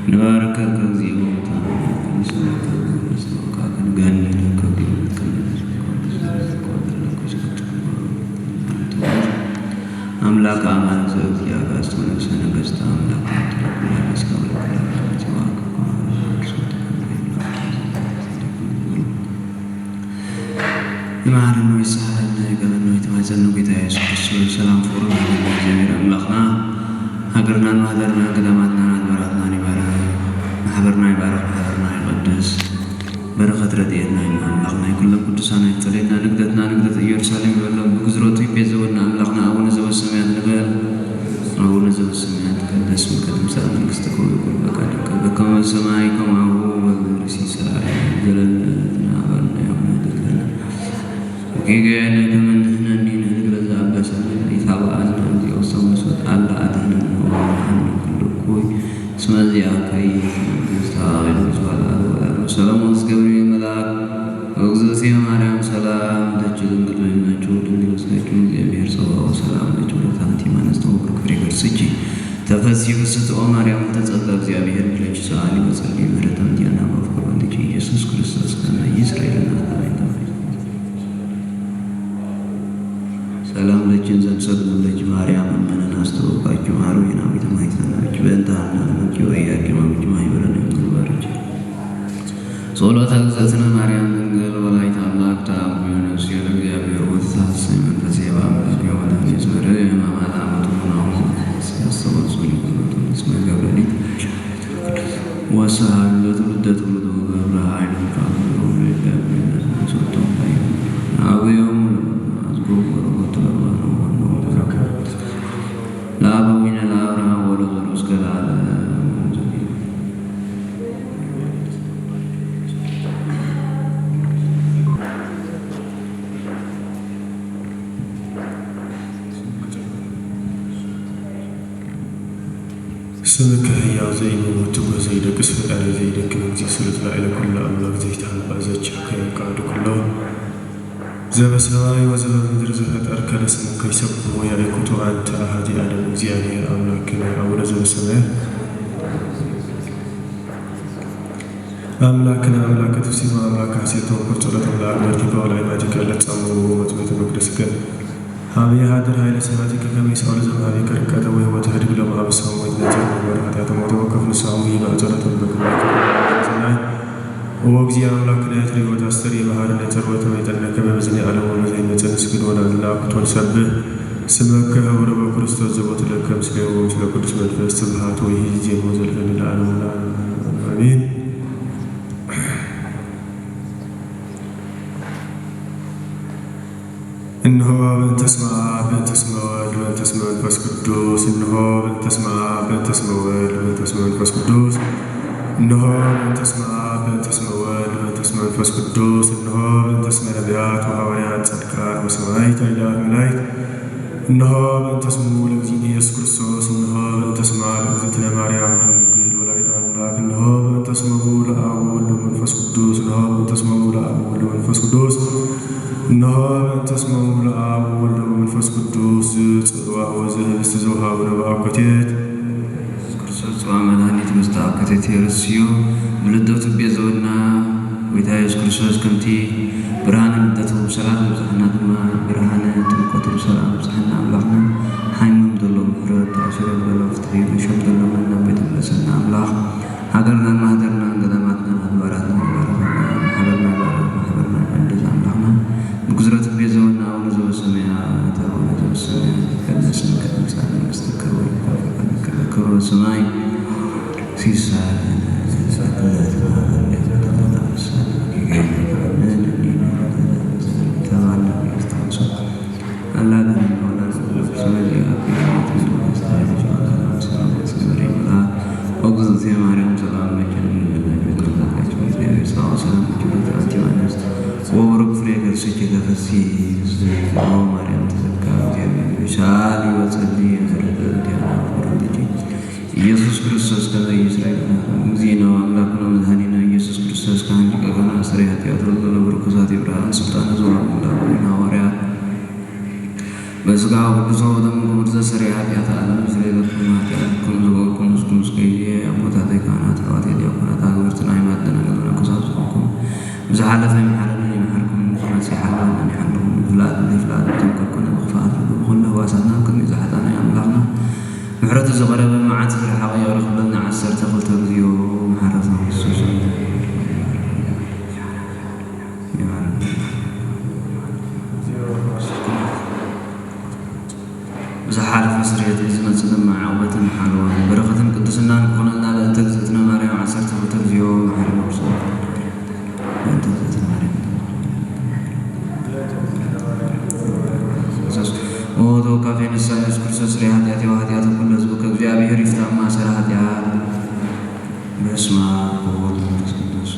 ንባርከከ እግዚኦ፣ ኣምላክ ኣማን ዘእግዚእ ኣጋእዝተ ወነፍሰ ነገስተ ኣምላክ ይማረን ወይ ይሳሃረን። ይቀበልና ወይ ተማጸን ጌታ ኢየሱስ ክርስቶስ ሰላም ፍቅሩ ናበልና እግዚኣብሔር ኣምላኽና ሃገርናን ማህደርናን ገዳማትናን ኣድባራትናን ይባርኽ። ማሕበርና ይባርኽ፣ ማሕበርና ይቐድስ። በረኸት ረድኤትና ይምሃብ ኣምላኽ ናይ ኩሎም ቅዱሳን ኣይፈለየና። ንግደትና ንግደት ኢየሩሳሌም ይበሎም ብግዝረቱ ይቤዘወና ኣምላኽና ኣቡነ ዘበሰማያት ንበል። ኣቡነ ዘበሰማያት ይትቀደስ ስምከ ትምጻእ መንግስትከ ወይኩን ፈቃድከ በከመ በሰማይ ከማሁ በምድር ሲሳይ ዘለለዕለትነ ሀበነ ዮም ሀድግ ለነ ወጌጋየነ ከመ ንሕነኒ ንህድግ ለዘአበሰነ ኢታብአነ እግዚኦ ውስተ መንሱት አላ አድህነነ ወባልሐነ ኩሉ እኩይ እስመ ዚአከ ይእቲ መንግስት ኃይል ወስብሐት ለዓለመ ዓለም። ሰላም ወትገብሪ መልአክ እግዝእትየ ማርያም ሰላም ለኪ ድንግል በይናኪ ድንግል በስጋኪ እግዚአብሔር ጸባኦት ሰላም ለኪ ወለታንቲ ማነስተው ብሩክ ፍሬ ከርስኪ ተፈሲ ፍስት ኦ ማርያም ተጸጋ እግዚአብሔር ብለኪ ሰአሊ ወጸሊ ምህረተ ምድያና በፍቅር ወልድኪ ኢየሱስ ክርስቶስ ከመ ይስረይ ለነ ኃጣውኢነ። ሰላም ለኪ እንዘ ንሰግድ ለኪ ማርያም እምነ ናስተውቃኪ ማሩ ይናዊተ ማይጸናዊኪ በእንተ ሀና ለመኪ ወኢያቂ ማሚኪ ማይበረነ ምግባርኪ ጸሎተ እግዝእትነ ማርያም ድንግል ወላዲተ አምላክ ተአምር ነፍስየ ለእግዚአብሔር ወትትሐሰይ መንፈስየ በአምላክ የሆነ ይዝመረ የማማት አመቱ ናሁ ያስተወጹ ሊቁነቱ እስመ ገብረሊት ወሰሃሉ ለትውልደ ትውልዱ ገብረ ኃይሉ ቃሉ ለእግዚአብሔር ሰጥቶም አብዮም አዝጎ ወረጎት ለባነ ወነ ወበረከት ለአበዊነ ለአብርሃም ወለዘሩ እስከ ለዓለም። ስምከ ህያው ዘይመውት ትጉህ ዘይደቅስ ፈጣሪ ዘይደክም እግዚእ ስሉጥ ላዕለ ኩሉ ኣምላክ ዘይትሃንባ ዘቻከ ፍቃዱ ኩሎ ዘበሰማይ ወዘበምድር ዘፈጠርከ ለስምከ ይሰብሑ ወያእኩቱ አንተ አሐዚ አደም እግዚአብሔር አምላክነ አቡነ ዘበሰማያት አምላክነ አምላከ ትፍሲት ወአምላከ ሐሴት ወኩር ጸሎተ ለአግበርቲከ ወለአይማቲከ ለጻምዎ ወመጽቤተ መቅደስከ ሀበ የሃድር ኃይለ ስብሐቲከ ከመ ይስአሉ ዘእምሃቤከ ርቀተ ወህይወተ ህድግ ለእምአበሳሆሙ ወይትነጸር ምግባረ ኃጢአቶም ወተወከፍ ንስሐሆሙ ይባእ ጸሎቶም በክብር ሰናይ። ኦ እግዚእ አምላክነ አትሪ ወታስተሪ መሐረነ ጸርወተ ወይጠነከ በብዝኒ ዓለም ወበዘይ መጸ ንስግድ ወናዝላ አኩቶ ንሰብህ ስመከ ህቡረ በክርስቶስ ዘቦቱ ለከ ምስሌሁ ወምስለ ቅዱስ መንፈስ ስብሐት ወይሂ ዜሞ ዘልፈኒ ለዓለም ለዓለም አሜን። እንሆ በእንተ ስመ አብ በእንተ ስመ ወልድ በእንተ ስመ መንፈስ ቅዱስ እንሆ በእንተ ስመ አብ በእንተ ስመ ወልድ በእንተ ስመ መንፈስ ቅዱስ እንሆ በእንተ ስመ አብ በእንተ ስመ ወልድ በእንተ ስመ መንፈስ ቅዱስ እንሆ በእንተ ስመ ነቢያት ወሐዋርያት ጻድቃን ወሰማዕት አእላፍ መላእክት እንሆ በእንተ ስሙ ለእግዚእነ ኢየሱስ ክርስቶስ እንሆ በእንተ ስማ ለእግዝእትነ ማርያም ድንግል ወላዲተ አምላክ እንሆ በእንተ ስመ ለአብ ወወልድ ወመንፈስ ቅዱስ እንሆ በእንተ ስመ ለአብ ወወልድ ወመንፈስ ቅዱስ እንሆ በእንተ ስመ ለአብ ወወልድ ወመንፈስ ቅዱስ ዝጽዋዕ ወዝህብስት ዘውሃቡ ነብአ ኮቴት ክርስቶስ ጽዋ መድኃኒት ምስተ አብ ኮቴት የርስዮ ብልደቱ ቤዘወና ጌታ ኢየሱስ ክርስቶስ ከምቲ ብርሃነ ልደቱ ብሰላም ይብጽሐና ድማ ብርሃነ ጥምቀቱ ብሰላም ይብጽሐና ኣምላኽና። ሓሚሞም ዘለዉ ምሕረት፣ ተኣሲሮም ዘለዉ ፍትሒ፣ ሪሾም ዘለዉ መና ቤት ይመልሰና ኣምላኽ። ሃገርናን ማህደርናን ገዳማትናን ኣድባራትናን ይባርኸና። ማሕበርና ይባርኽ፣ ማሕበርና ይቐድስ ኣምላኽና። ብግዝረቱ ቤዘወና ኣቡነ ዘበሰማያት፣ ኣቡነ ዘበሰማያት ይትቀደስ ስምከ ትምጻእ መንግስትከ ወይኩን ፈቃድከ በከመ በሰማይ ሲሳየነ ዘለለዕለትነ ሀበነ ዮም ወህብ ለነ አበሳነ ወጌጋየነ ከመ ንሕነኒ ንህብ ለነ አበሳነ ኢታብአነ እግዚኦ ውስተ መንሱት አላ አድህነነ ወባልሐነ ኩሉ እኩይ እስመ ዚአከ ይእቲ መንግስት ኃይል ወስብሐት ለዓለመ ዓለም። ሰላም ለኪ እምዘ ንበሪ መልአክ ኦ እግዝእትየ ማርያም ሰላም ለኪ ድንግል በድንግልና ጸንሐኪ እግዚአብሔር ጸባኦት ሰላም ለኪ ብሩክት አንቲ እም አንስት ወብሩክ ፍሬ ከርስኪ ተፈሲ ኦ ማርያም ተዘካ እግዚአብሔር ይሳሊ ወጸሊ ምሕረት ለእንቲአና ፍቁር ወልድኪ ኢየሱስ ክርስቶስ ከመ ይስረይ ለነ ኃጢአት። እግዚእነ ወአምላክነ ወመድኃኒነ ኢየሱስ ክርስቶስ ካህን ሊቀ ካህናት ሠራይ ኃጢአት ወለዘነብሩ ርኩሳት ይብርሃን ስልጣነ ዘወሃቡ ለአበዊነ ሐዋርያት በሥጋ ወቅዱስ ወደሙ ክቡር ዘሰረይ ኃጢአት ዓለም ምስለ ለኩም ኃጢአትኩም ዘወኩም እስኩም እስከ ይዜ አቦታተ ካህናት ሓለፈ ይምሓረና ይምሓርኩም፣ ዝመጽእ ይሓልወና ይሓልኩም፣ ብፍላጥ ብዘይፍላጥ ብዘምከርኩና ብኽፍኣት ርዱ ብኹሉ ህዋሳትና ኣብ ቅድሚ ዝሓጣና ኣምላኽና ምሕረቱ ዝቐረበ መዓት ዝረሓቐ ይቕረ ክብለልና ዓሰርተ ክልተ ግዜኡ መሓረቱ ክርስቶስ ይምሓረና። ብዝሓለፈ ስርየት፣ ብዝመጽእ ድማ ዕቕበትን ሓለዋን በረኸትን ቅድስናን ክኾነልና በእንተ እግዝእትነ ማርያም ዓሰርተ ክልተ ግዜኡ መሓረና። በእንተ እግዝእትነ ማርያም። ኦ ተወካፌ ንስሓ ኢየሱስ ክርስቶስ፣ ስርየ ኃጢአቴ ወኃጢአተ ኩሉ ሕዝብ ከእግዚአብሔር ይፍታ። ማእሰረ ኃጢአት። በስመ አብ ወወልድ ወመንፈስ ቅዱስ።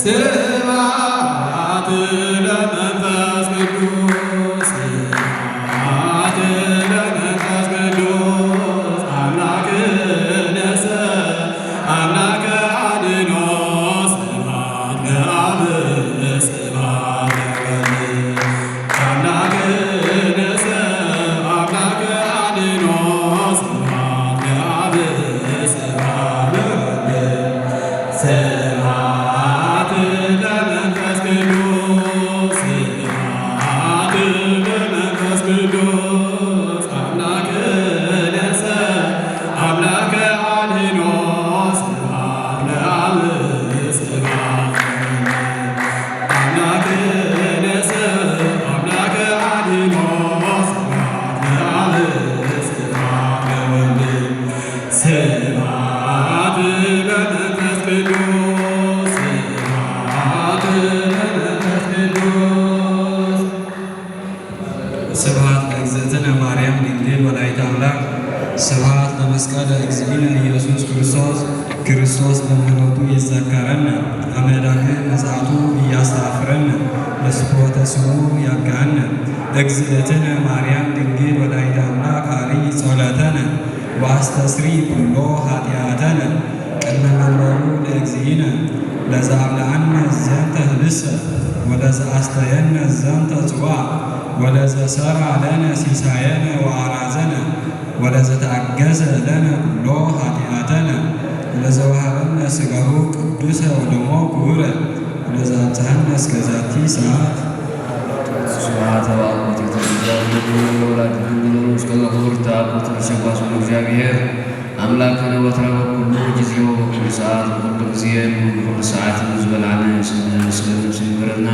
ስብሐት ለመንፈስ ቅዱስ፣ ስብሐት ለመንፈስ ቅዱስ፣ አምላክነ ሰ-፣ አምላከ አድኖ፣ ስብሐት ለአብ፣ ስብሐት ለወልድ። አምላክነ ሰ-፣ አምላከ አድኖ፣ ስብሐት ለአብ፣ ስብሐት ለወልድ። ስብሐት ለመንፈስ ቅዱስ። ስሙ ያብቅዐነ። እግዝእትነ ማርያም ድንግል ወላዲተ ኣምላክ ሃሊ ጸሎተነ ወአስተስሪ ኩሎ ኃጢአተነ ቅድመ መንበሩ ለእግዚእነ ለዘአብልዐነ ዘንተ ህብስተ ወለዘአስተየነ ዘንተ ጽዋ ወለዘሰራ ለነ ሲሳየነ ወአራዘነ ወለዘተአገሰ ለነ ኩሎ ኃጢአተነ ወለዘወሃበነ ሥጋሁ ቅዱሰ ወደሞ ክቡረ ወለዘአብጽሐነ እስከ ዛቲ ሰዓት። ስብሐት ለአብ ወወልድ ወመንፈስ ቅዱስ ለወላዲቱ ድንግል ወለመስቀሉ ክቡር ተአኩት ለሰጓስ እግዚአብሔር አምላክነ ወትረ በኩሉ ጊዜ ወበኩሉ ሰዓት። በኩሉ ጊዜ በኩሉ ሰዓት ዝበልዓነ ስለ ነፍስ ይበረልና።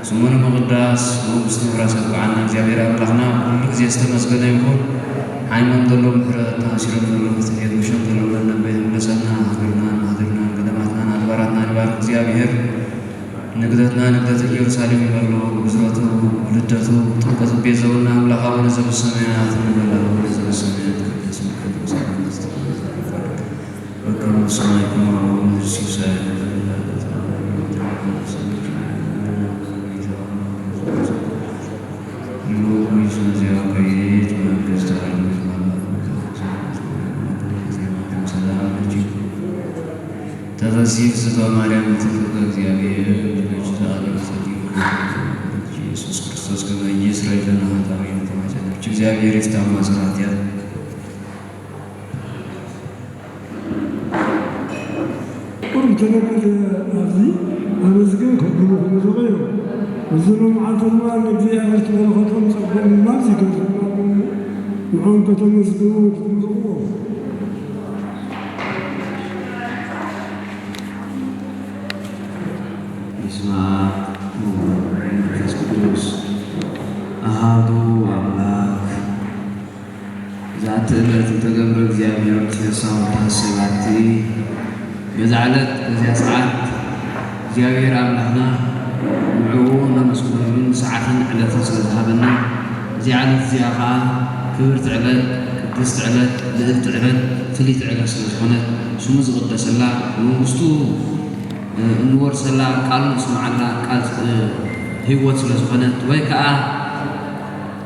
ስሙ ንምቕዳስ መንግስቱ ምውራስ ያብቅዓና። እግዚአብሔር አምላክና ኩሉ ጊዜ ዝተመስገነ ይኹን። ሓይሞም ዘሎ ምሕረት፣ ተኣሲሮም ዘሎ ፍትሕ፣ የግብሾም ዘሎ መናበይ ይመለሰና። ሃገርናን ሃገርናን ገዳማትናን ኣድባራትናን ይባርክ እግዚአብሔር። ንግደትና ንግደት ኢየሩሳሌም ይበሎ። ብግዝረቱ ብልደቱ ጥምቀቱ ቤት ዘበልና አምላክ አቡነ ዘበሰማያት ንበል። አቡነ ዘበሰማያት ይትቀደስ ስምከ ትምጻእ መንግስትከ ወይኩን ፈቃድከ በከመ በሰማይ ከማሁ በምድር ሲሳየነ ዘለለዕለትነ ሀበነ ዮም ወንጌላነ ተፈሲ ፍስቶ ማርያም ትልቅ እግዚአብሔር ልጅ ተአለቅ ሰዲቅ ኢየሱስ ክርስቶስ ከመ ኢይስረይ ለነ ኃጣውኢነ ተማጸነች። እግዚአብሔር ይፍታ ማሰራት ያለ ቁሩብ ተለቅል ኣብዚ ኣመስግን ከብሉ ክምዝቑ እዮም። እዚ ሎምዓንቲ ድማ ንእግዚኣብሔር ተበረኸቶም ጸግኦም ድማ ኣብዚ ገዝኡና ኣለዉ። ንዕኦም ከተመስግኑ ክትምዝቑዎ። በስመ አብ ወወልድ ወመንፈስ ቅዱስ አሃዱ አምላክ። ዛቲ ዕለት እተገብረ እግዚኣብሔር እቲ ፈሳው ተሐሰባቲ። በዛ ዕለት በዚያ ሰዓት እግዚኣብሔር ኣምላኽና ንዕኡ ነመስግነሉን ሰዓትን ዕለትን ስለ ዝሃበና፣ እዚኣ ዕለት እዚኣ ኸዓ ክብርቲ ዕለት፣ ቅድስቲ ዕለት፣ ልዕልቲ ዕለት፣ ፍልይቲ ዕለት ስለ ዝኾነት፣ ስሙ ዝቕደሰላ፣ መንግስቱ እንወርሰላ፣ ቃሉ ንስምዓላ፣ ቃል ህይወት ስለ ዝኾነት፣ ወይ ከዓ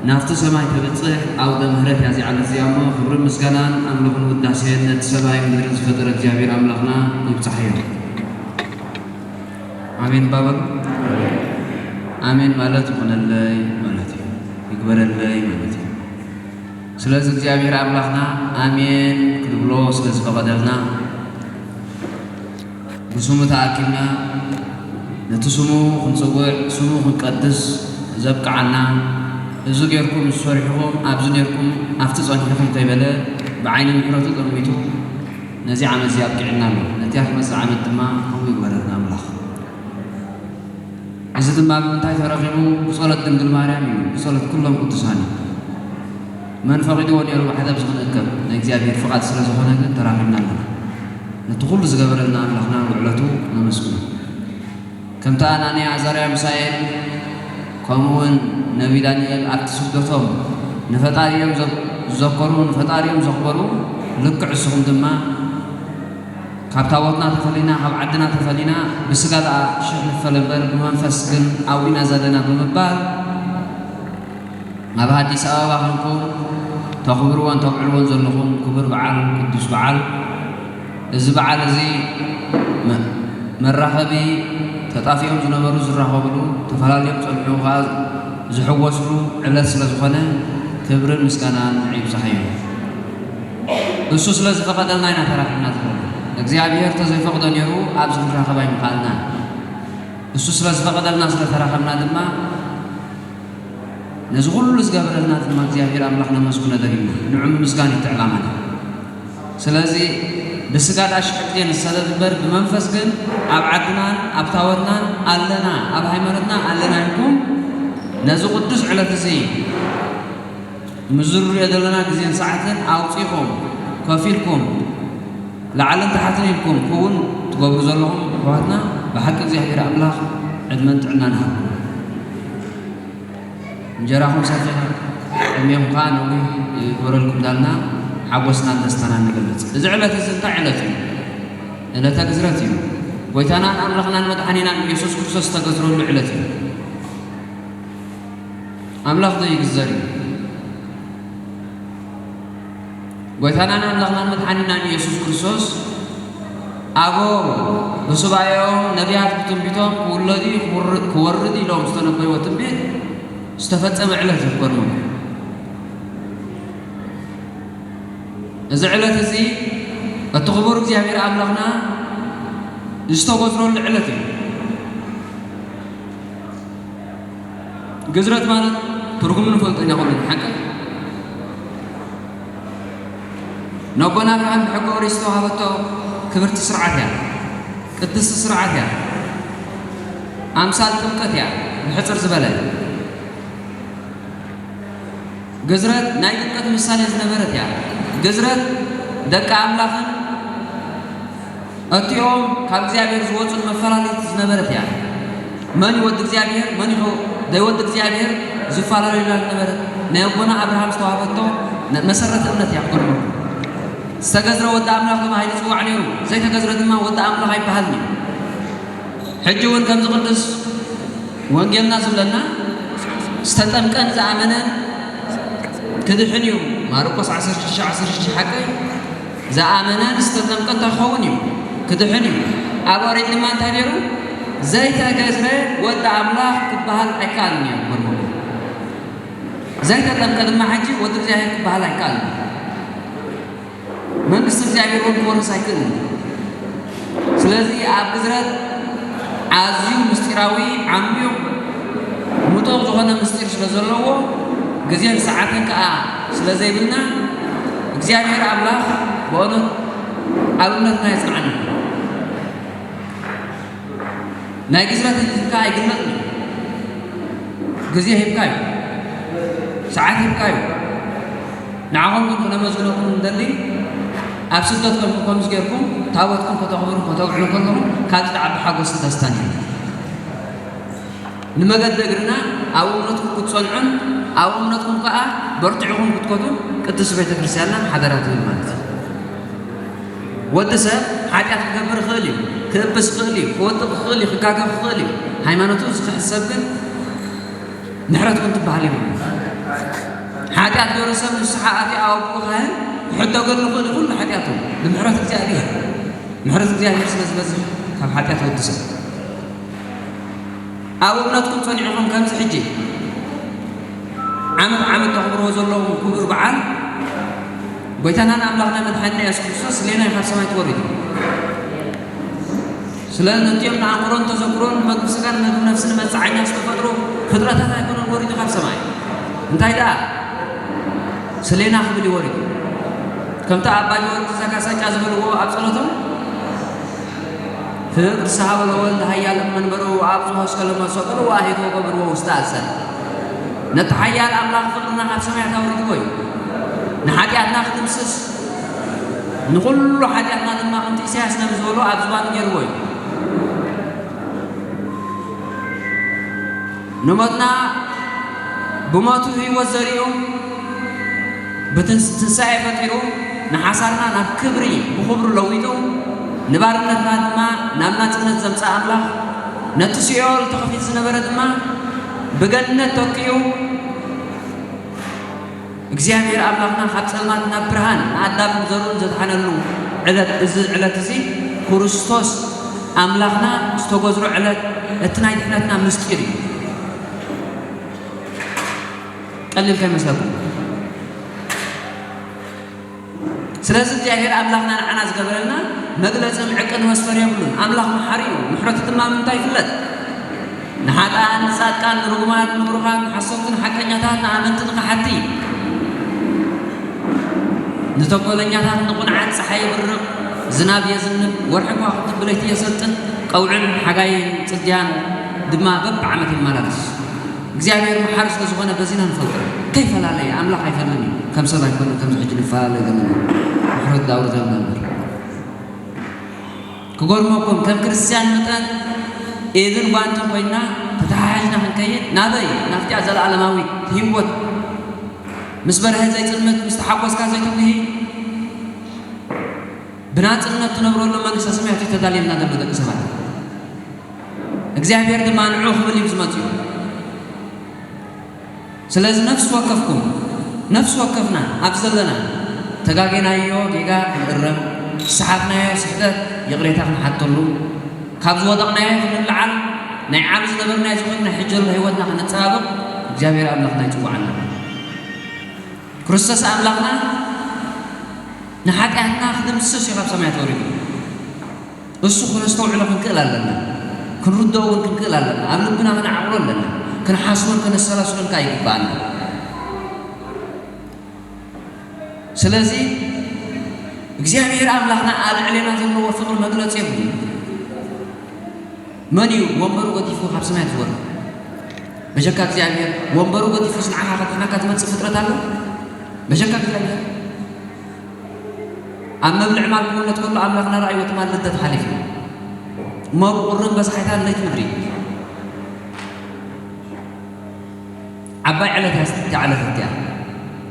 ናብቲ ሰማይ ተብጽሕ ኣውደ ምሕረት እያ እዚኣ ዕለት እዚኣ እሞ፣ ክብርን ምስጋናን ኣምልኾን ውዳሴን ነቲ ሰማይን ምድርን ዝፈጠረ እግዚኣብሔር ኣምላኽና ይብጽሓዮ። ኣሜን ባበሉ። ኣሜን ማለት ይኹነለይ ማለት እዩ፣ ይግበረለይ ማለት እዩ። ስለዚ እግዚኣብሔር ኣምላኽና ኣሜን ክንብሎ ስለ ዝፈቐደልና፣ ብስሙ ተኣኪብና ነቲ ስሙ ክንጽውዕ፣ ስሙ ክንቀድስ ዘብቅዓና፣ እዚ ጌርኩም፣ እዚ ሰሪሕኹም፣ ኣብዚ ኔርኩም፣ ኣብቲ ጸኒሕኩም ከይበለ፣ ብዓይኒ ምሕረቱ ጠሚቱ ነዚ ዓመት እዚ ኣብቂዕና ኣሎ። ነቲኣ ትመጽእ ዓመት ድማ ከምኡ ይግበረልና ኣምላኽ። እዚ ድማ ብምንታይ ተረኺቡ? ብጸሎት ድንግል ማርያም እዩ፣ ብጸሎት ኩሎም ቅዱሳን እዩ። መን ፈቒድዎ ነይሩ ብሓደ ኣብዚ ክንእከብ? ናይ እግዚኣብሔር ፍቓድ ስለ ዝኾነ ግን ተራኺብና ኣለና። ነቲ ኩሉ ዝገበረልና ኣምላኽና ውዕለቱ ነመስግኖ። ከምቲ ኣናንያ፣ ኣዛርያ፣ ሚሳኤል፣ ከምኡ እውን ነቢ ዳንኤል ኣብቲ ስደቶም ንፈጣሪኦም ዘ-፣ ዝዘከሩ፣ ንፈጣሪኦም ዘኽበሩ፣ ልክዕ እስኹም ድማ ካብ ታቦትና ተፈሊና፣ ካብ ዓድና ተፈሊና፣ ብስጋ ደኣ ሽሕ ንፈለ እምበር ብመንፈስ ግን ኣብኡ ኢና ዘለና ብምባል፣ ኣብ ኣዲስ ኣበባ ኮንኩም ተኽብርዎን ተብዕልዎን ዘለኹም ክቡር በዓል፣ ቅዱስ በዓል፣ እዚ በዓል እዚ መ-፣ መራኸቢ፣ ተጣፊኦም ዝነበሩ ዝራኸብሉ፣ ተፈላልዮም ጸንሑ ኸኣ ዝሕወስሉ ዕለት ስለ ዝኾነ፣ ክብርን ምስጋናን ንዕኡ ይብጻሕ እዩ። እሱ ስለ ዝፈቐደልና ኢና ተራኺብና ዘለና። እግዚኣብሔር ተዘይፈቕዶ ነይሩ ኣብዚ ክንራኸብ ኣይምኸኣልናን። እሱ ስለ ዝፈቐደልና ስለ ተራኸብና ድማ፣ ነዚ ኩሉ ዝገበረልና ድማ እግዚኣብሔር ኣምላኽ ነመስግኖ ደሊና፣ ንዑ ምምስጋን እዩ እቲ ዕላማና። ስለዚ ብስጋ ደኣ ሽሕ ግዜ ንሰደድ እምበር፣ ብመንፈስ ግን ኣብ ዓድናን ኣብ ታቦትናን ኣለና፣ ኣብ ሃይማኖትና ኣለና ኢልኩም ነዚ ቅዱስ ዕለት እዚ፣ ምዝርርዮ ዘለና ግዜን ሰዓትን ኣውጺእኩም፣ ከፊልኩም፣ ላዕልን ታሕትን ኢልኩም ክውን ትገብሩ ዘለኹም ኣሕዋትና፣ ብሓቂ እግዚኣብሔር ኣምላኽ ዕድመን ጥዕናን ይሃብኩም። እንጀራኹም ሰፊሕ፣ ዕድሜኹም ከኣ ነዊሕ ይግበረልኩም እንዳልና ሓጎስናን ደስታናን ንገልጽ። እዚ ዕለት እዚ እንታይ ዕለት እዩ? ዕለተ ግዝረት እዩ። ጎይታናን ኣምላኽናን መድሓኒናን ኢየሱስ ክርስቶስ ዝተገዝረሉ ዕለት እዩ። ኣምላኽ ዘይግዘር እዩ። ጎይታናን ኣምላኽናን መድሓኒናን ኢየሱስ ክርስቶስ፣ ኣቦ ብሱባኤኦም ነቢያት ብትንቢቶም ክውለድ እዩ፣ ክውር-፣ ክወርድ ኢሎም ዝተነበይዎ ትንቢት ዝተፈጸመ ዕለት እዩ። ክገርመኩም፣ እዚ ዕለት እዚ እቲ ክቡር እግዚኣብሔር ኣምላኽና ዝተጎዝረሉ ዕለት እዩ። ግዝረት ማለት ትርጉሙ ንፈልጦ ኢና ኩልና፣ ሓቂ? ነቦና ኣብርሃም ብሕገ ኦሪት ዝተዋህበቶ ክብርቲ ስርዓት እያ፣ ቅድስቲ ስርዓት እያ፣ ኣምሳል ጥምቀት እያ። ብሕጽር ዝበለ፣ ግዝረት ናይ ጥምቀት ምሳሌ ዝነበረት እያ። ግዝረት ደቂ ኣምላኽን እቲኦም ካብ እግዚኣብሔር ዝወጹን መፈላለይት ዝነበረት እያ። መን እዩ ወዲ እግዚኣብሔር፣ መን እዩ ዘይወዲ እግዚኣብሔር ዝፈላለዩላ ዝነበረት፣ ናይ ኣቦና ኣብርሃም ዝተዋህበቶ ነ-፣ መሰረት እምነት እያ። ክገርመኩም፣ ዝተገዝረ ወዲ ኣምላኽ ተባሂሉ ይጽዋዕ ነይሩ፣ ዘይተገዝረ ድማ ወዲ ኣምላኽ ኣይበሃልን እዩ። ሕጂ እውን ከምዚ ቅዱስ ወንጌልና ዝብለና፣ ዝተጠምቀን ዝኣመነን ክድሕን እዩ። ማርቆስ ዓሰርተ ሽዱሽተ ዓሰርተ ሽዱሽተ ሓቂ እዩ። ዝኣመነን ዝተጠምቀን እንታይ ክኸውን እዩ? ክድሕን እዩ። ኣብ ኦሪት ድማ እንታይ ነይሩ? ዘይተገዝረ ወዲ ኣምላኽ ክበሃል ኣይከኣልን እዩ። መርምሩ። ዘይተጠምቀ ድማ ሕጂ ወዲ እግዚኣብሔር ክበሃል ኣይከኣልን እዩ። መንግስቲ እግዚኣብሔር እውን ክወርስ ኣይክእልን እዩ። ስለዚ ኣብ ግዝረት ኣዝዩ ምስጢራዊ፣ ዓሚቕ፣ ምጡቕ ዝኾነ ምስጢር ስለ ዘለዎ፣ ግዜን ሰዓትን ከኣ ስለ ዘይብልና፣ እግዚኣብሔር ኣምላኽ ብእውነት ኣብ እምነትና የጽንዓና። ናይ ግዝረት ህዝብካ ኣይግለጽን እዩ። ግዜ ሂብካ እዩ። ሰዓት ሂብካ እዩ። ንዓኹም ግን ክነመስግነኩም እንደሊ፣ ኣብ ስደት ኮንኩም ከምዚ ጌርኩም ታቦትኩም ከተኽብሩ ከተውዕሉ ከለኹም፣ ካብዚ ዝዓቢ ሓጎስን ደስታን እዩ። ንመገዲ እግርና ኣብ እምነትኩም ክትጸንዑን ኣብ እምነትኩም ከኣ በርቲዕኹም ክትከዱ ቅድስቲ ቤተ ክርስቲያንና ሓደራ ትብል ማለት እዩ። ወዲ ሰብ ሓጢኣት ክገብር ይኽእል እዩ፣ ክእብስ ይኽእል እዩ፣ ክወድቕ ይኽእል እዩ፣ ክጋገ ይኽእል እዩ። ሃይማኖቱ ዝኽሕስ ሰብ ግን ምሕረት እውን ትበሃል የብሉን። ሓጢኣት ገይሩ ሰብ ንስሓ ኣትዩ ኣብ ኣቦኡ ካህን ክሕደገሉ ይኽእል እዩ፣ ኩሉ ሓጢኣቱ ብምሕረት እግዚኣብሔር። ምሕረት እግዚኣብሔር ስለ ዝበዝሕ ካብ ሓጢኣት ወዲ ሰብ። ኣብ እምነትኩም ጸኒዕኹም ከምዚ ሕጂ ዓመት ዓመት ተኽብርዎ ዘለኹም ክቡር በዓል ጎይታናን ኣምላኽና መድሓኒና የሱስ ክርስቶስ ስሌና እዩ ካብ ሰማይ ተወሪዱ። ስለ ነቲኦም ንኣንክሮን ተዘክሮን ንመግቢ ስጋን መግቢ ነፍስን መጻዓኛ ዝተፈጥሩ ፍጥረታት ኣይኮነን ወሪዱ ካብ ሰማይ። እንታይ ደኣ? ስሌና ክብል እዩ ወሪዱ። ከምቲ ኣባ ጊዮርጊስ ዘጋስጫ ዝበልዎ ኣብ ጸሎቶም፣ ፍቅር ሰሃበ ለወልድ ኃያል እመንበሩ፣ ወአብጽሖ እስከ ለመሰቀሉ ወአሂዶ ወገብርዎ ውስተ አጸድ። ነቲ ኃያል ኣምላኽ ፍቕርና ካብ ሰማያት ኣውሪድዎ እዩ። ንኃጢኣትና ክድምስስ፣ ንኹሉ ኃጢኣትና ድማ ከምቲ ኢሳያስ ነቢ ዝበሎ ኣብ ዝባኑ ገይርዎ እዩ። ንሞትና ብሞቱ ህይወት ዘሪኡ፣ ብትንስ-፣ ትንሳኤ ፈጢሩ፣ ንሓሳርና ናብ ክብሪ ብኽብሩ ለዊጡ፣ ንባርነትና ድማ ናብ ናጽነት ዘምጽኣ ኣምላኽ፣ ነቲ ሲኦል ተኸፊቱ ዝነበረ ድማ ብገነት ተኪኡ፣ እግዚኣብሔር ኣምላኽና ካብ ጸልማት ናብ ብርሃን ንኣዳምን ዘርኡን ዘድሓነሉ ዕለት፣ እዚ ዕለት እዚ ክርስቶስ ኣምላኽና ዝተጎዝሮ ዕለት፣ እቲ ናይ ድሕነትና ምስጢር እዩ። ቀሊል ከይመስለኩም። ስለዚ እግዚኣብሔር ኣምላኽና ንዓና ዝገበረልና መግለጽን ዕቅን መስፈር የብሉን። ኣምላኽ መሓሪ እዩ፣ ምሕረቱ ድማ ምንታይ ይፍለጥ። ንሓጥኣን ንጻድቃን፣ ንርጉማት ንብሩኻት፣ ንሓሰውትን ሓቀኛታት፣ ንኣመንትን ንኸሓድቲ፣ ንተንኮለኛታት ንቕኑዓት። ጸሓይ የብርቕ፣ ዝናብ የዝንብ፣ ወርሒ ከዋኽብቲ ብለይቲ የሰልጥን፣ ቀውዕን ሓጋይን ጽድያን ድማ በብዓመት ይመላለስ። እግዚኣብሔር መሓሪ ስለ ዝኾነ በዚና ንፈልጦ። ከይፈላለየ፣ ኣምላኽ ኣይፈልን እዩ። ከም ሰብ ኣይኮነን ከምዚ ሕጂ ንፈላለ ዘለና። ምሕረት ዳውር ዘለና እምበር። ክገርመኩም፣ ከም ክርስትያን መጠን ኢድን ጓንትን ኮይንና ተተሓሒዝና ክንከይድ፣ ናበይ? ናብቲኣ ዘለኣለማዊት ህይወት። ምስ በርሀ ዘይጽልምት፣ ምስ ተሓጎስካ ዘይትጉሂ፣ ብናጽነት ትነብረሉ መንግስተ ሰማያት እዩ ተዳልየልና ዘሎ ደቂ ሰባት። እግዚኣብሔር ድማ ንዑ ክብል እዩ ዝመጽኡ። ስለዚ ነፍሲ ወከፍኩም፣ ነፍሲ ወከፍና ኣብ ዘለና ተጋጌናዮ ጌጋ ክንእረም፣ ዝሰሓትናዮ ስሕተት ይቕሬታ ክንሓተሉ፣ ካብ ዝወደቕናዮ ክንልዓል፣ ናይ ዓሚ ዝነበርናዮ ዝኾነ ናይ ሕጂ ዘሎ ህይወትና ከነጸባብቕ እግዚኣብሔር ኣምላኽና ይጽውዓና። ክርስቶስ ኣምላኽና ንሓጢኣትና ክድምስስ እዩ ካብ ሰማያት ወሪዱ። እሱ ክነስተውዕሎ ክንክእል ኣለና። ክንርድኦ እውን ክንክእል ኣለና። ኣብ ልብና ክንዓቕሎ ኣለና። ክንሓስቦን ከነሰላስሎን ከኣ ይግብኣና። ስለዚ እግዚኣብሔር ኣምላኽና ኣብ ልዕሌና ዘለዎ ፍቕሪ መግለጺ የብሉን። መን እዩ ወንበሩ ገዲፉ ካብ ሰማያት ዝወርድ? በጀካ እግዚኣብሔር። ወንበሩ ገዲፉስ ንዓኻ ከድሕነካ ዝመጽእ ፍጥረት ኣሎ? በጀካ እግዚኣብሔር። ኣብ መብልዕ ማል ክውለድ ከሎ ኣምላኽና ረኣይዎ ትማል ልደት ሓሊፉ። እሞ ብቑርን በዝሓይታን ለይቲ ምድሪ። ዓባይ ዕለት እያ እዚኣ ዕለት እዚኣ።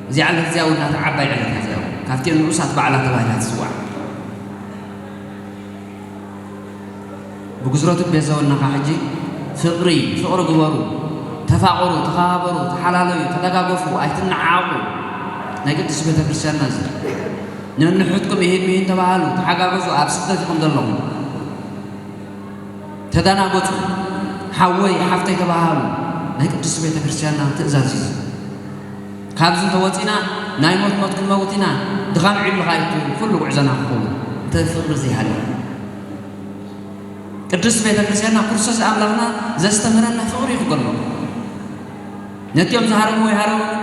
እዚኣ ዕለት እዚኣ እውን ናታ ዓባይ ዕለት እያ እዚኣ እውን። ካብቲአን ንኡሳት በዓላት ተባሂላ ትጽዋዕ። ብግዝረቱ ቤት ዘወናኻ ሕጂ ፍቕሪ፣ ፍቕሪ ግበሩ፣ ተፋቐሩ፣ ተኸባበሩ፣ ተሓላለዩ፣ ተደጋገፉ፣ ኣይትነዓቑ። ናይ ቅድስት ቤተ ክርስቲያንና እዚ ነንሕድኩም ይሄድ ሚሄን ተባሃሉ፣ ተሓጋገዙ፣ ኣብ ስደት ኢኹም ዘለኹም። ተደናገጹ፣ ሓወይ ሓፍተይ ተባሃሉ። ናይ ቅድስት ቤተ ክርስቲያንና ትእዛዝ እዩ። ካብዚ እንተወጺና ናይ ሞት ሞት ክንመውት ኢና፣ ድኻም ዒሉ ኻይቱ ኩሉ ጉዕዞና ክኸውን። እንተ ፍቕሪ ዘይሃልዩ። ቅድስት ቤተ ክርስቲያንና ክርስቶስ ኣምላኽና ዘስተምህረና ፍቕሪ እዩ ክገርመኩም። ነቲኦም ዝሃረምዎ ኣይሃረሞምን፣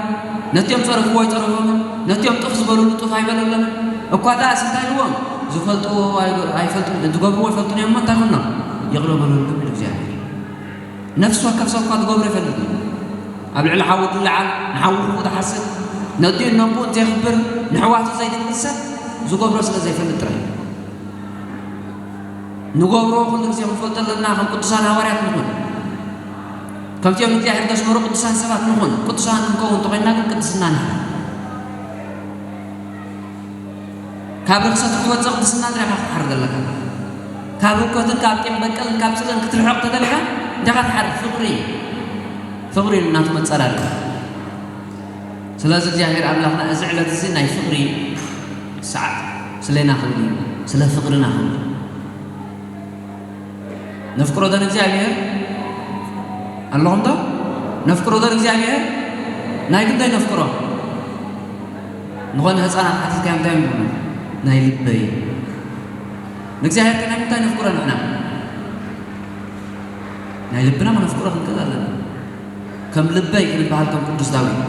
ነቲኦም ጸረፍዎ ኣይጸረፎምን፣ ነቲኦም ጥፍ ዝበሉሉ ጥፍ ኣይበለሎምን። እኳ ደኣስ እንታይ ኢልዎም? ዝፈልጥዎ ኣይገ-፣ ኣይፈልጡን፣ ዝገብርዎ ኣይፈልጡን እዮም እሞ እንታይ ኩኖም? ይቕረ በለሎም ኢሉ እግዚኣብሔር። ነፍሲ ወከፍ ሰብ እኳ ዝገብሮ ይፈልጥ እዩ። ኣብ ልዕሊ ሓዉ ዝለዓል፣ ንሓዉ ክፉእ ዝሓስብ፣ ነዲኡን ነቦኡን ዘየኽብር፣ ንሕዋቱ ዘይድንግል ሰብ ዝገብሮ ስለ ዘይፈልጥ ጥራይ እዩ። ንገብሮ ኩሉ ግዜ ክንፈልጦ ኣለና። ከም ቅዱሳን ሃዋርያት ንኹን። ከምቲኦም ንእግዚኣብሔር ዘስመሩ ቅዱሳን ሰባት ንኹን። ቅዱሳን ክንከውን እንተኾይንና ግን ቅድስና ንሕና። ካብ ርኽሰት ክትወፅእ ቅድስና እንዲኻ ክትሓርድ ኣለካ። ካብ ህውከትን ካብ ቂም በቀልን ካብ ፅልእን ክትርሕቕ ተደሊኻ እንዲኻ ትሓርድ። ፍቕሪ፣ ፍቕሪ እናቱ መፀር ኣለ። ስለዚ እግዚኣብሔር ኣምላኽና እዚ ዕለት እዚ ናይ ፍቕሪ ሰዓት ስለና ክብል እዩ፣ ስለ ፍቕርና ክብል። ነፍቅሮ ዶ ንእግዚኣብሔር? ኣለኹም ዶ? ነፍቅሮ ዶ ንእግዚኣብሔር? ናይ ክንደይ ነፍቅሮ? ዝኾነ ህፃናት ሓቲትካዮም እንታይ እዮም ዝብሉ? ናይ ልበይ። ንእግዚኣብሔር ከ ናይ ምንታይ ነፍቅሮ ንሕና? ናይ ልብና ክነፍቅሮ ክንክእል ኣለና። ከም ልበይ ክንበሃል ከም ቅዱስ ዳዊት፣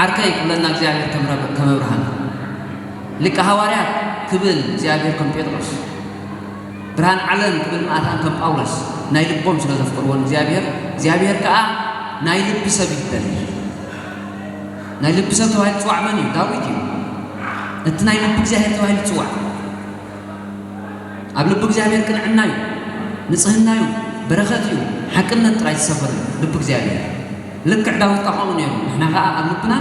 ዓርከይ ክብለና እግዚኣብሔር ከም ረብ-፣ ከም ኣብርሃም፣ ሊቀ ሃዋርያት ክብል እግዚኣብሔር ከም ጴጥሮስ፣ ብርሃን ዓለም ክብል መኣታን ከም ጳውሎስ ናይ ልቦም ስለ ዘፍቀርዎ እግዚኣብሔር፣ እግዚኣብሔር ከኣ ናይ ልቢ ሰብ ይደሊ። ናይ ልቢ ሰብ ተባሂሉ ዝጽዋዕ መን እዩ? ዳዊት እዩ። እቲ ናይ ልቢ እግዚኣብሔር ተባሂሉ ይጽዋዕ። ኣብ ልቢ እግዚኣብሔር ቅንዕና እዩ፣ ንጽህና እዩ፣ በረኸት እዩ፣ ሓቅነት ጥራይ ዝሰፈረ እዩ ልቢ እግዚኣብሔር። ልክዕ ዳዊት ከኣ ከምኡ ነይሩ። ንሕና ከኣ ኣብ ልብና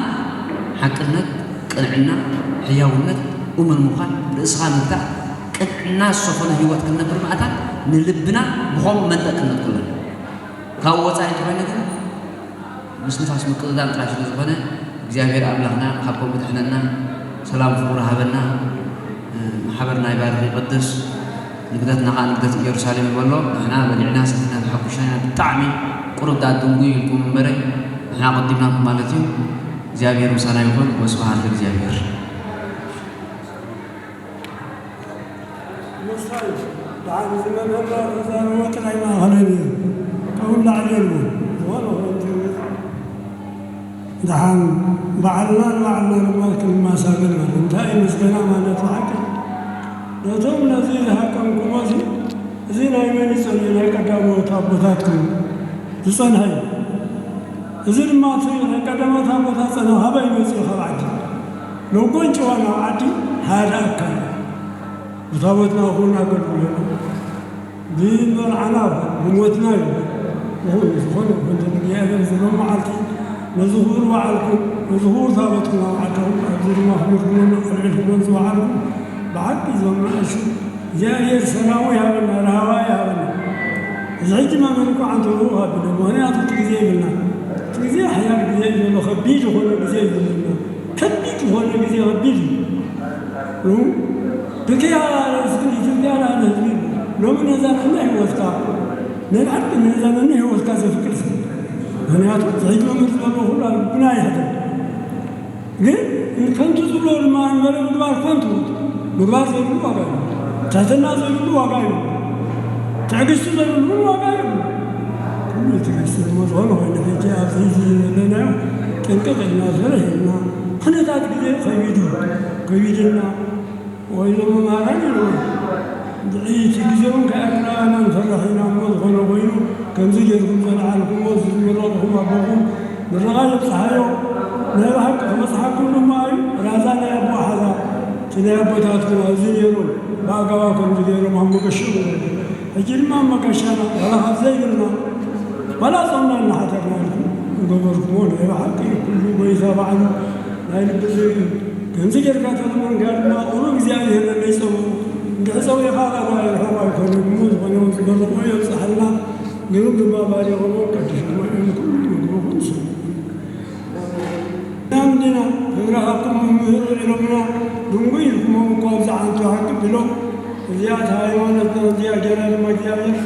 ሓቅነት፣ ቅንዕና፣ ሕያውነት፣ እሙን ምዃን፣ ርእስኻ ምግታእ፣ ቅንዕና ዝሰፈኖ ህይወት ክንነብር መኣታን ንልብና ብኸምኡ መንጠቅ ክንነጥቁ ኣለና። ካብኡ ወጻኢ እንተኾይኑ ግን ምስ ንፋስ ምቅልዳም ጥራይ ስለ ዝኾነ፣ እግዚኣብሔር ኣምላኽና ካብ ከምኡ ድሕነና፣ ሰላም ፍቕሩ ሃበና፣ ማሕበርና ይባርኽ ይቐድስ። ንግደትና ኸዓ ንግደት ኢየሩሳሌም ይበሎ። ንሕና በሊዕና ሰቲና ተሓጉስና ኢና። ብጣዕሚ ቁሩብ ደኣ ድንጉይ ኢልኩም እምበረ፣ ንሕና ኣቐዲምናኩም ማለት እዩ። እግዚኣብሔር ምሳና ይኹን። ወስብሐት ለእግዚኣብሔር። ምስታይ ደሓን እዚ መምህርና ተዛረቦ ጥራይ ማእኸለይ ነይሩ። ካብኡ ላዕሊ የልቦን። ዝኾነ ኾነ እንተይነት ደሓን ባዕልና ንባዕልና ድማ ክንመሳገል ማለት እንታይ እዩ ምስጋና ማለት ብሓቂ? ነቶም ነዚ ዝሃቀንኩሞሲ እዚ ናይ መን እዩ ጸኒሑ? ናይ ቀዳሞት ኣቦታትኩም ዝጸንሐ እዩ። እዚ ድማ እቲ ናይ ቀዳሞት ኣቦታት ጸንሑ ካበይ መጺኡ? ካብ ዓዲ። ሎጎን ጭዋ ናብ ዓዲ ሓደ ኣካል እዩ። ብታቦትና ኹን ኣገልግሎና ብመርዓና ይኹን ብሞትና ይኹን ይኹን ዝኾነ ይኹን ንእግዚኣብሔር ዝሎም መዓልቲ ነዚ ክቡር በዓልኩም ነዚ ክቡር ታቦትኩም ኣብ ዓድኹም ኣብዚ ድማ ክቡርኩሞን ኣልዒልኩሞን ዝወዓልኩም ብሓቂ እዞም ንኣሽቱ እግዚኣብሔር ሰላሙ ይሃበና፣ ራህዋ ይሃበና። እዚ ሕጂ መመን እኮ ዓንተሩ ሃብና፣ ምኽንያቱ እቲ ግዜ የብልና። እቲ ግዜ ሓያል ግዜ እዩ ዘሎ፣ ከቢድ ዝኾነ ግዜ እዩ ዘለና። ከቢድ ዝኾነ ግዜ ከቢድ እዩ። እ? ብክያራ ህዝቢ ኢትዮጵያ ላለ ህዝቢ ሎሚ ነዛ ነነ ህይወትካ፣ ናይ ብሓቂ ነዛ ነነ ህይወትካ ዘፍቅር ሰብ። ምክንያቱ ዝሕጂ መምህር ዝበሎ ኩሉ ኣብ ልብና ይሕደር። ግን ከንቱ ዝብሎ ድማ እንበለ ምግባር ከንቱ። ምግባር ዘይብሉ ዋጋ እዩ። ትሕትና ዘይብሉ ዋጋ እዩ። ትዕግስቲ ዘይብሉ እውን ዋጋ እዩ። ኩሉ ትዕግስቲ ዝመዝሆን ኮይኑ ሕጂ ኣብዚ እዚ ዘለናዮ ጥንቅቕ ኢልና ዝርህ ኢልና ኩነታት ግዜ ከቢዱ ከቢድና ወይ ዞም መምህራን ኢሉ ድዒቲ ግዜውን ከኣርናና ንፈርሕ ኢና እሞ ዝኾነ ኮይኑ ከምዚ ጌርኩም ዘልዓልኩሞ እዚ ዝምረቕኹም ኣቦኹም ምርቓ የብጽሓዮ። ናይ ብሓቂ ክበጽሓኩም ድማ እዩ። ራዛ ናይ ኣቦ ሓዛ እቲ ናይ ኣቦታትኩም ኣብዚ ነይሩ ብኣጋባ ከምዚ ገይሮም ኣብ መገሽኡ ሕጂ ድማ ኣብ መገሻና ዋላ ካብ ዘይብልና ዋላ ጾምና እናሓደርና ኢልኩም ዝገበርኩሞ ናይ ብሓቂ ኩሉ ጎይታ ባዕሉ ናይ ልቢ ዝርኢ እዩ። ከምዚ ጌርካ ተለመንካ ድማ ቁሩብ እግዚኣብሔር ነመይ ጸውዑ እንድሕር ጸዊዕኻ ቃል ኣይርሕቕ ኣይኮነን እሞ ዝኾነ ዝመረቑ የብጽሓልና። ግሩም ድማ ባሪኹሞ ቀዲሽሞ እዮም ኩሉ ምግብኹም ስሙ። ናምንዲና ክብሪ ሃብቶም መምህር ውዒሎምና ድንጉ ኢልኩሞም እኮ ኣብዚ ዓንቱ ሓቂ ቢሎም እዚኣ እቲ ሃይማኖትና እዚኣ ገይራ ድማ እግዚኣብሔር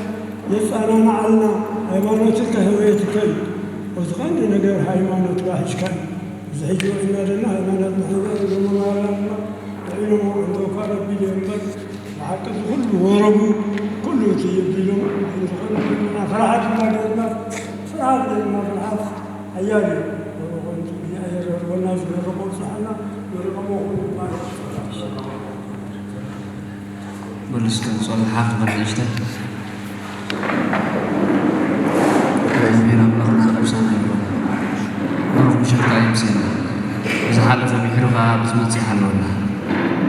የጻናናዓልና። ሃይማኖትከ ህውየትከ እዩ። እቲ ቀንዲ ነገር ሃይማኖትካ ሒዝካ እዩ። እዚ ሕጂ ውዒልና ዘለና ሃይማኖትና ሒዝና ንዘመማርያ ድማ ውዒሎሞ ዕንተውካ ረቢ ድዮ እምበር ብሓቂ እዚ ኩሉ ወረቡ ኩሉ እቲ የቢሎም እዚ ቀንዲ ፍርሓት ድማ ገርና ፍርሓት ገርና ፍርሓት ሓያል እዩ። ወረቆ እግዚኣብሔር ወና ዝመረቆ ብጽሓና መረቀሞ ኩሉ ማለት እዩ። በሉ እስከ ጸሎት ሓፍ በል ንእሽተይ። እግዚኣብሔር ኣምላኽና ቅዱሳን ኣይኮነ ብሩኽ ምሸትካ ይምስየና። ብዝሓለፈ ምሒሩ ኸዓ ብዝመጽእ ይሓልወና።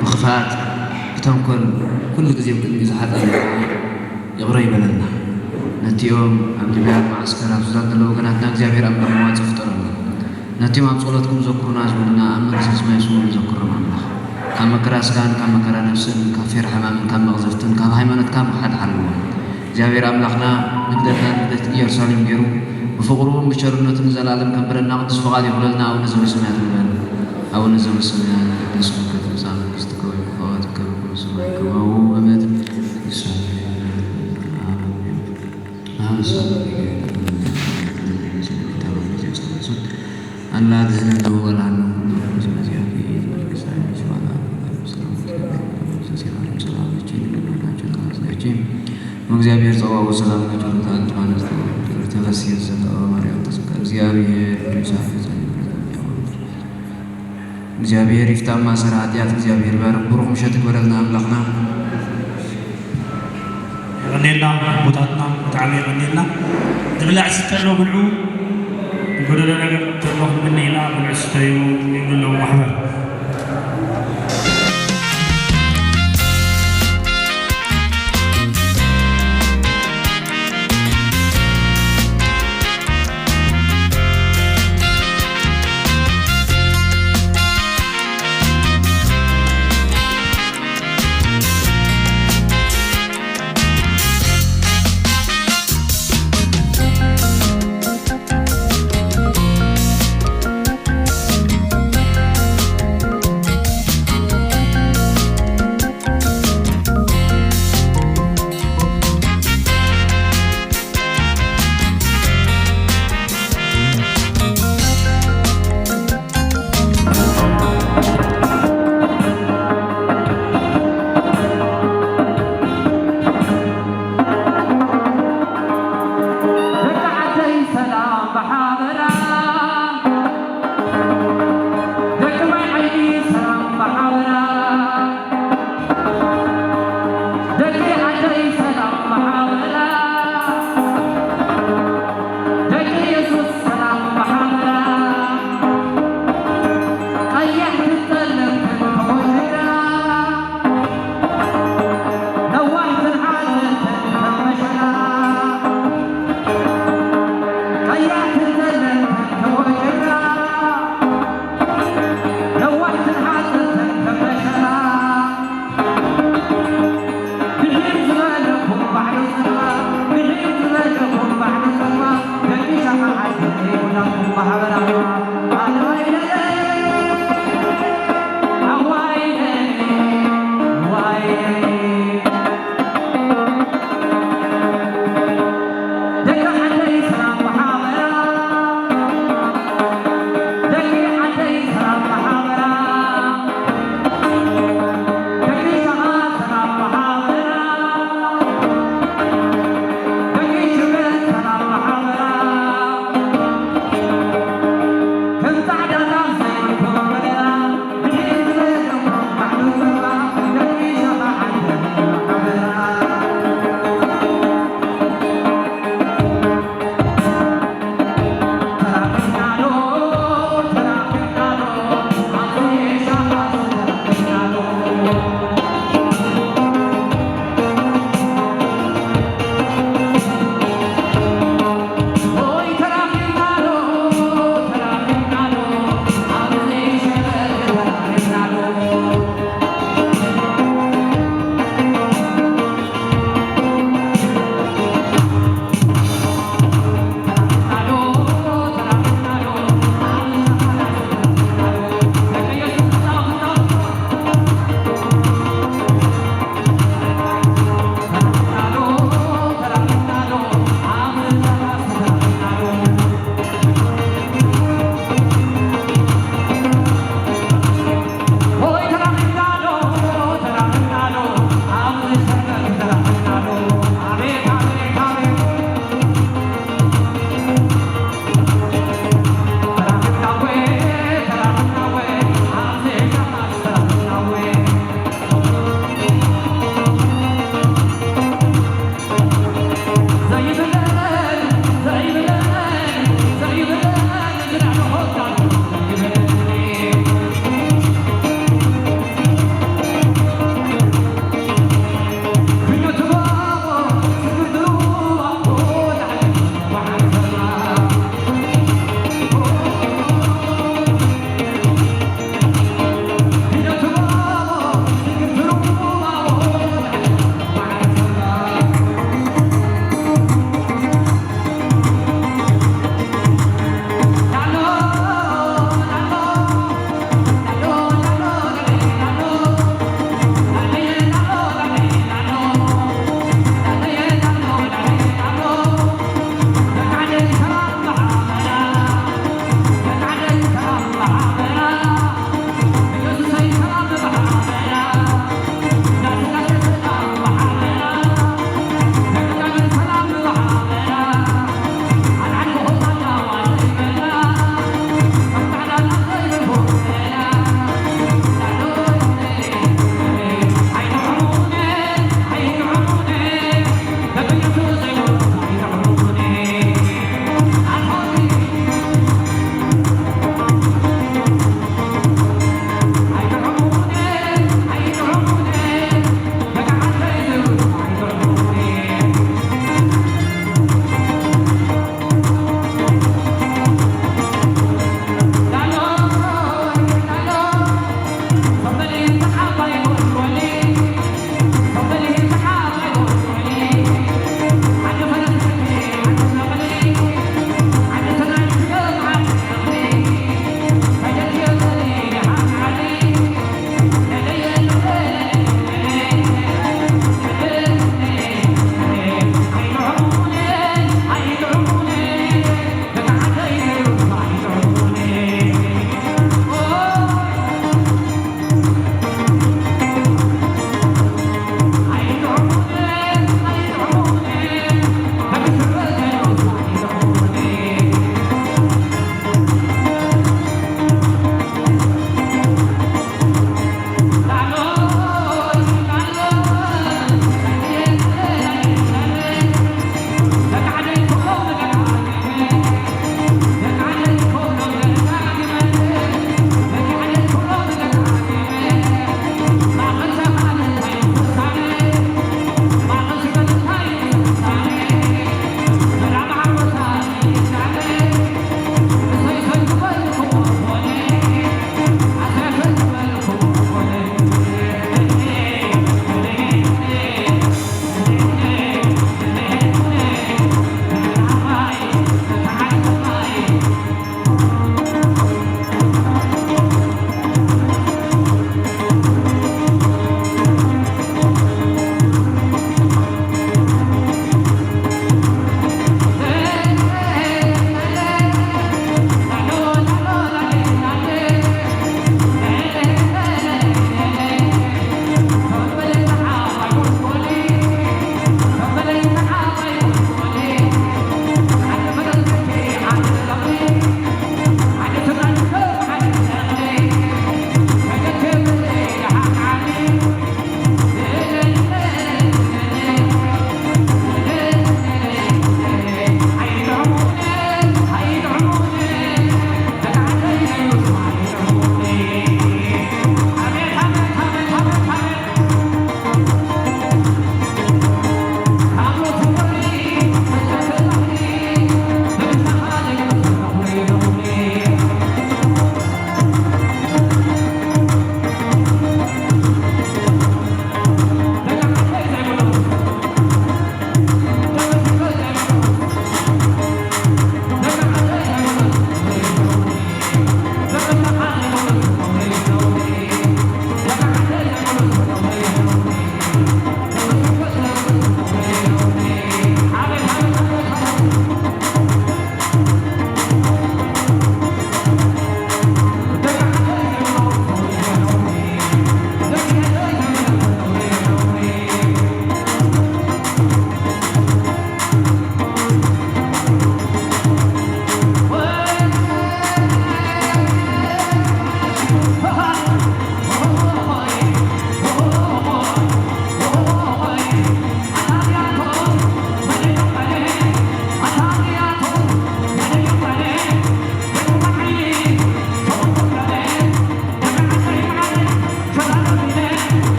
ብኽፍኣት ብተንኮል ኩሉ ግዜ ብቅድሚኡ ዝሓጸና ይቕረ ይበለልና። ነቲኦም ኣብ ሊብያን መዓስከር ኣብ ሱዳን ዘለዉ ወገናትና እግዚኣብሔር ኣምላኽ መዋጽኦ ፍጠረሎም። ነቲኦም ኣብ ጸሎትኩም ዘክሩና ዝብሉና ኣብ መንግስተ ሰማይ ስውእ ዘክሮም ኣምላኽ። ካብ መከራ ስጋን ካብ መከራ ነፍስን ካብ ፌር ሕማምን ካብ መቕዘፍትን ካብ ሃይማኖትካ ምኽሓድ ሓልዎም። እግዚኣብሔር ኣምላኽና ንግደትና ንግደት ኢየሩሳሌም ገይሩ ብፍቕሩን ብቸርነቱን ንዘለኣለም ከንብረና ቅዱስ ፍቓድ ይኹነልና። ኣቡነ ዘበሰማያት ንበል። ኣቡነ ዘበሰማያት ይትቀደስ ስምከ ትምጻእ መንግስትከ ወይኩን ፈቃድከ በከመ በሰማይ ከማሁ በምድር። አላ አድህነነ ወበልዓነ ኩሉ ጊዜ ሰላም ለኪ ወእግዚአብሔር ጸባኦት ሰላም ለኪ ተፈሲ ዘተቀበ ማርያም ተጸጋ እግዚአብሔር ምሳኪ። እግዚኣብሔር ይፍታ ማእሰር ሓጢኣት። እግዚኣብሔር ይባርክ። ብሩኽ ምሸት ይግበረልና ኣምላኽና። የቐኔልና ኣቦታትና ብጣዕሚ የቐኔልና። ዝብላዕ ዝስተ ኣሎ ብልዑ፣ ዝጎደለ ነገር ተሎ ክንምነ ኢና። ብልዑ ስተዩ ይብሉ ኣለዉ ማሕበር።